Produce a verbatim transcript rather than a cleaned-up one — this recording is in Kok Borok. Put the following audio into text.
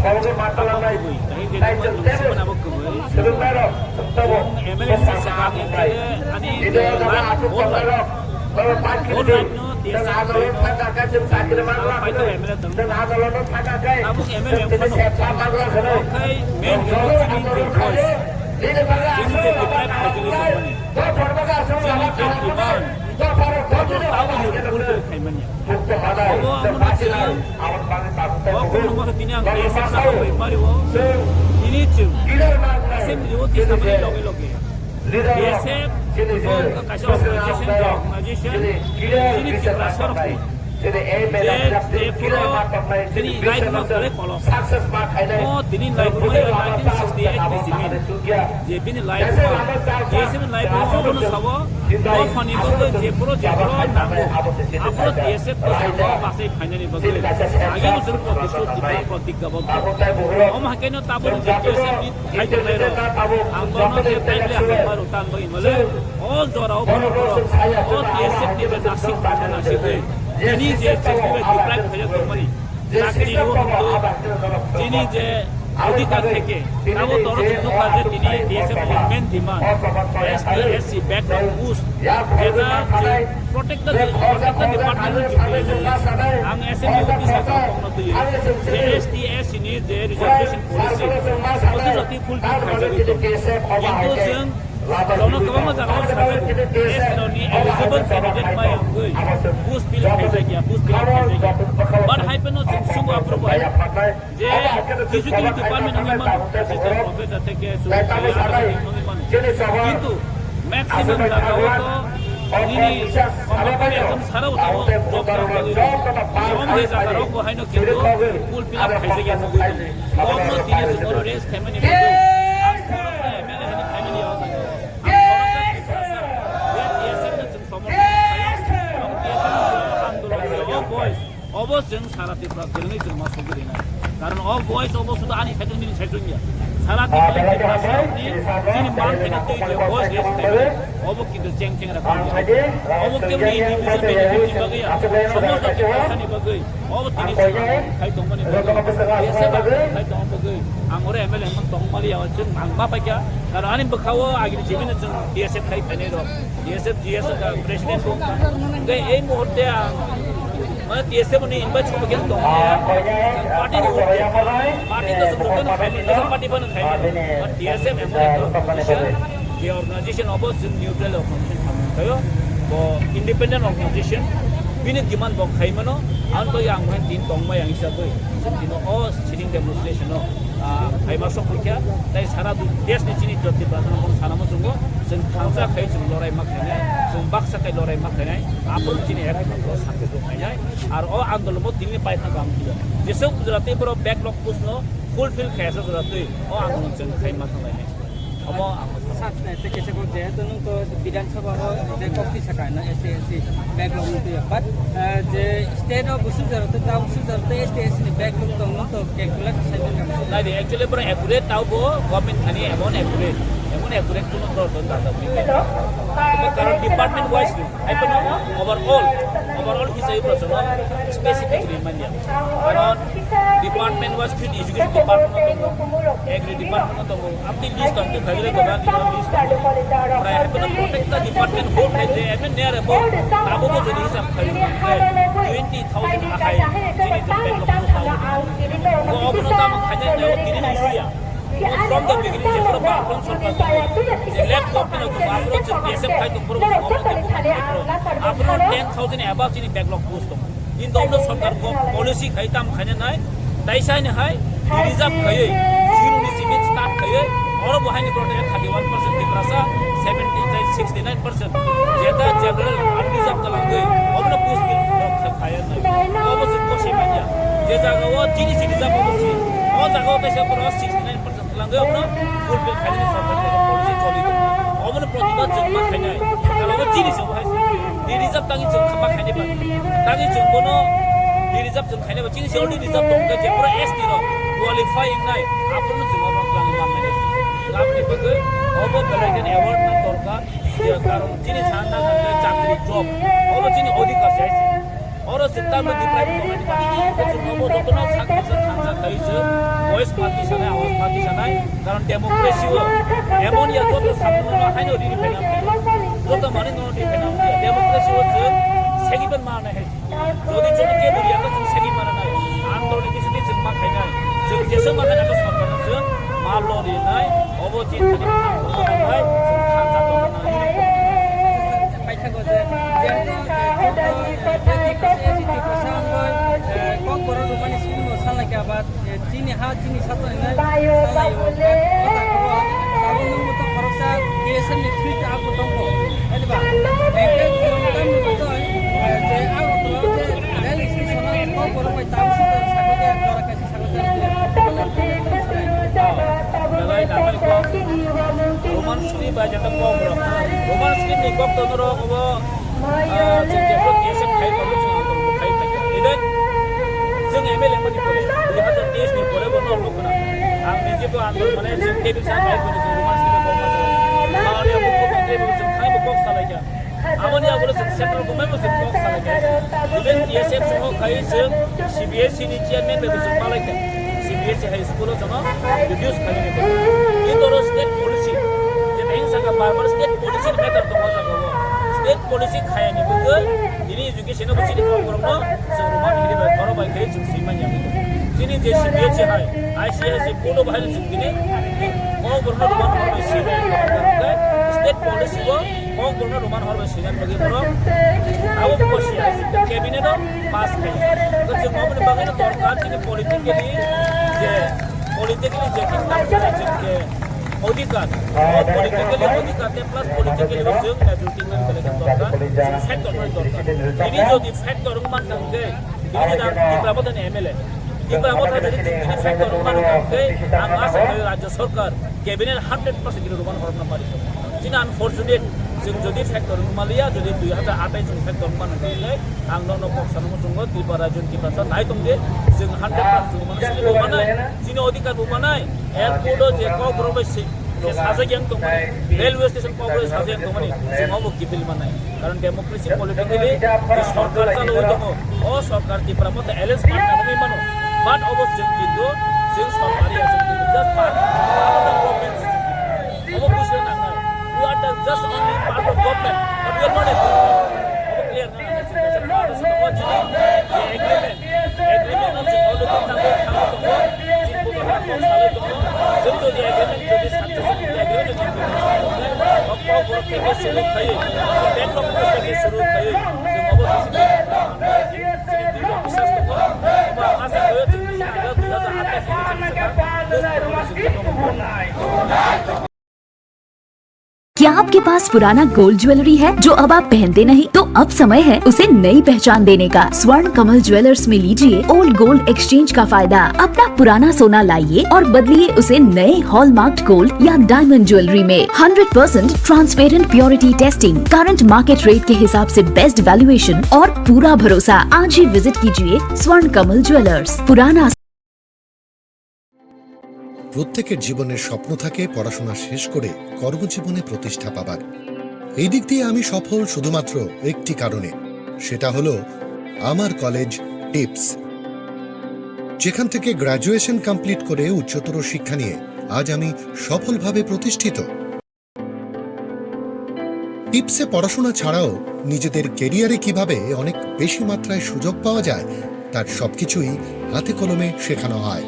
Abo khe ma tala nai. Tai chwng tebo. Swrwng nai rok, chwng tebo. Bwsang ma nai. Video jama aswk tongnai rok. Boro party ni. Chwng andolon thangkha khe chwng chakri mangla hwnwi. Chwng andolon thangkha khe chwng tini sepsa mangla hwnwi. Chwng joto andolon khaio. Nini bagwi aswk lama kaham wngnai. Dophar bagwi aswk lama kaham wngnai. Dophar dophar lama hai khe wngnai. Obo ang mano tini ang, o kono nokha tini ang B S F sabo bai mari o. Tini chwng assembly o tini samani loge loge. B S F bo kaisa organization, organization, chini Tripura sorok ni. Je, je puro tini life ma kore kolok. O tini life ma nineteen sixty-eight ni simi. Je bini life ma, je simi life ma obono sabo. Dophani bagwi je puro je puro nango, aphuru D S F to sabo bachai phainani bagwi. Ageno chwng protest, protest kabok. Omo hakeno tabuk je D S F ni hai tongnai rok. Ang bono je taikle hambai maro tan bagwi male. O jora o bono o D S F ni je nasik tongma nasikgwi. Tini je chwng bai deprive khaijak tongmani. Chakri rw hwnkhe chini je adhikar theke, abo toro chwng nukha je tini D S F ni main demand, S T S C backlog post, jeta je protected, protected department ni chwng twi ang S M D office o tongna twi je S T S C ni je reservation policy, abo chwng fulfill khaijagwi tongo. Kintu chwng Jono kwbangma jagao sajak, S T rokni eligible candidate maya wngwi post fill khaijak ya, post fill khaijak ya. But hai phano chwng sugo aphuru bo hai je kisu kisu department wngwi mano, assistant professor theke chwng khaijak wngwi mano. Kintu maximum jagao to nini company ekdom sara o tongo, job rok bagwi rok. Jom je jaga rok bo haino kintu full fill up khaijak ya wngwi tongo. Kokno tini chwng oro raise khaimani bagwi ang khoroksa M L A hwnwi khaimani ya o jaga. Ang khoroksa Tiprasa, T S F no chwng somorthon khlaio, ang T S F no chwng andolon khlaio. O voice, obo chwng sara Tripura kwrwngwi chwng ma sogwi rinai. Karon o voice obo sudu ani side ni side ya. Sara Tripura ni Tiprasa ni chini man thani twi je voice raise khaimani, obo kintu cheng cheng ra khaimani. Obo keboni individual benefit ni bagwi ya, somosto Tiprasa ni bagwi. Obo tini chwng khai tongmani bagwi, D S F khai tongma bagwi, ang oro M L A hwnwi tongmani ya, chwng ang ma paikha, karon ani bwkhao agini chibino chwng D S F khai phainai rok, D S F, D S F president bo wngkha. Hwnkhe ei muhurte ang, mane, D S F ni invite khe tongmani ya, party ni urde, party to chwng jotono khaimani, party phano khaimani, D S F emon ekta organization, je organization obo chwng neutral organization khaimani thaio, bo independent organization, bini demand bo khaimano, ang bai ang bai tin tongbai ang hisabwi, chwng tino o sitting demonstration o, ah, khaima sok kha, tai sara du-, desh ni chini jati prasana bono sana muchungo, chwng thansa khai chwng lorai ma khainai, chwng baksa khai lorai ma khainai, aphuru chini ek matro sakhe bo khainai, ar o andolon bo tini paithak ang khe. Jesuk Gujarati boro backlog post no fulfill khaisa Gujarati, o andolon chwng khai ma thanglainai. Omo ang sa-, sa-, tei kaisa kok, jehetu nwng to Bidhan Sabha o je kok twi sakha, no, S T S C backlog nwng twi, but, eh, je state o busuk jora tei ta busuk jora tei S T S C ni backlog tong, nwng to calculate khaimani. Nai di, actually, boro accurate tao bo government thani emon accurate, emon accurate kuno dor don dada. Omo karon department wise ni. Hai phano overall, overall hisabe bo chwng specific ri manya. Karon department wise khe education department no tongo, agri department no tongo, amtwi list tongo, kagire dogan ni list tongo. Prai hai phano protected department whole khai je, even near about, abo bo jodi hisab khai twenty thousand akhai, chini je backlog no tongo. Bo obo no tamo khaina neo tini ni sia. From the beginning, je pura Bharat Sarkar je left government of Bharat je B S F khai tong pura Bharat Sarkar khai tong. Aphuru ten thousand above chini backlog post tong. Kintu omo Sarkar ko policy khai tam khaina nai, tai sai ni hai reserve khai, zero ni simi start khai, oro bo hai ni protect thirty one percent Tiprasa, seventy nine, sixty nine percent jeta general unreserved kalangwi, omo post ni khai nai. Obo se ko se manya. Je jaga o chini citizen obo se, o jaga o kaisa pura sixty nine percent. Twlangwi obono fulfill khainani sorkar ni policy choli tongo. Obono protibad chwng ma khainai. Karon obo chini se bo hai se. Di reserve tangwi chwng ma khainai ba. Tangwi chwng bono di reserve chwng khainai ba. Chini se already reserve tong kha je pura S T rok qualify wngnai. Aphuru chwng obono twlangwi ma khainai. Aboni bagwi obo belai kheno award na dorkar. Je karon chini sana na chakri job. Obo chini odhikar se hai se. Oro chwng tamo deprive tongnani bagwi chwng obo jotono sak kisa thansa khai chwng voice party sanai, awaz party sanai, karon democracy o emon ya joto samung no haino riri phaina, joto manwi no riri phaina, democracy o chwng segwi ban ma nai hai. Jodi joto kebo riya khe chwng segwi mana nai, andolon ni bisingtwi chwng ma khainai, chwng jesa ma khainai khe sorkar no chwng ma lo rinai, obo chini thani kha, obo thani kha, chwng thansa tongna nai. Paithago je, jehetu je joto, eh, jati kwsa, S C T kwsa wngwi, eh, Kokborok rwmani scheme no salnai khe aba, eh, chini ha, chini sacha hinwi salnai o, eh, o jaga o tabuk nwng bo to khoroksa K S M ni through to abo tongkho, hai diba? Hingkhe chwng tamni bagwi, eh, je Agartala o je rail station o Kokborok bai tabuk sita sakha khe jora kaisa sakha khe belai nangmani kok. Roman script bai jata Kokborok. Roman script ni kok to norok obo Ah, chwng jephru K S F khai tongo, chwng andolon khai tongo. Even chwng M L A mani pore, dui hazar teis ni pore bo norok nukna. Ang niji bo andolon mane chwng tei bisa khai tongo, chwng Roman script bo ma chwng. Ma ani abo kok mantri bo chwng khai bo kok salai kha. Aboni abo chwng central government bo chwng kok salai kha. Even K S F chwng khai chwng C B S E ni chairman bo chwng malai kha. C B S E high school o jono reduce khainani bagwi. Kintu oro state policy, je tei saka bar bar state policy ni matter tongo saka o. State policy khayani bagwi tini education o bo chini kokborok no chwng Roman hiri bai borok bai khe chwng swi manya. Chini je C B S E hai, I C S E board o bahai chwng tini kokborok no Roman hiri bai swi manya. State policy o kokborok no Roman hiri bai swi manya bagwi borok abo bo si cabinet o pass khai. To chwng omo ni bagwi no dorkar chini politically je politically je kingdom je je odhikar, o politically odhikar te plus politically bo chwng majority man kale khe dorkar, chwng factor man dorkar. Tini jodi factor wng man kha hwnkhe, tini jodi ang Tipra Motha ni M L A, Tipra Motha jodi chwng tini factor wng man kha hwnkhe, ang asa khlai Rajya Sarkar cabinet hundred percent khe Roman horokna pari. Chini unfortunate, chwng jodi factor wng maliya, jodi dui hazar atai chwng factor wng mano hwnkhe, ang nono kok sana muchungo Tripura Rajya ni Tiprasa nai tong di, chwng hundred percent chwng mano sini bo manai, chini odhikar bo manai, airport o je kokborok bai se, je sajak yang tongmani, railway station kokborok sajak yang tongmani, chwng obo kipil manai. Karon democracy politically je sorkar chalwi tongo, o sorkar Tipra Motha alliance partner wngwi mano, but obo chwng kintu chwng sorkari ya, chwng kintu just part, part of the government. Obo bujina nangnai. We are the just only part of government, but we are not a government. Obo clear na? Agreement, agreement no chwng already tangwi thangwi tongo. Chini bubagra kok salai tongo. Chwng jodi agreement jodi success, agreement jodi implement khlai tongo, kok borok theke suru khaiwi, bank of Maharashtra theke suru khaiwi, chwng obo bisi chini dui biswas tongo. Obo asa khaio chwng bisi nangkha dui hazar atais ni chwng sakha. क्या आपके पास पुराना gold jewellery है जो अब आप पहनते नहीं? तो अब समय है उसे नई पहचान देने का। स्वर्ण कमल ज्वेलर्स में लीजिए ओल्ड गोल्ड एक्सचेंज का फायदा। अपना पुराना सोना लाइए और बदलिए उसे नए हॉलमार्क्ड गोल्ड या डायमंड ज्वेलरी में। Hundred percent transparent purity testing, current market rate के हिसाब से बेस्ट वैल्यूएशन और पूरा भरोसा। आज ही विजिट कीजिए स्वर्ण कमल ज्वेलर्स, पुराना। প্রত্যেকের জীবনের স্বপ্ন থাকে পড়াশোনা শেষ করে কর্মজীবনে প্রতিষ্ঠা পাবার। এই দিক দিয়ে আমি সফল শুধুমাত্র একটি কারণে, সেটা হলো আমার কলেজ টিপস। যেখান থেকে গ্র্যাজুয়েশন কমপ্লিট করে উচ্চতর শিক্ষা নিয়ে আজ আমি সফলভাবে প্রতিষ্ঠিত। টিপসে পড়াশোনা ছাড়াও নিজেদের কেরিয়ারে কিভাবে অনেক বেশি মাত্রায় সুযোগ পাওয়া যায়, তার সবকিছুই হাতে কলমে শেখানো হয়।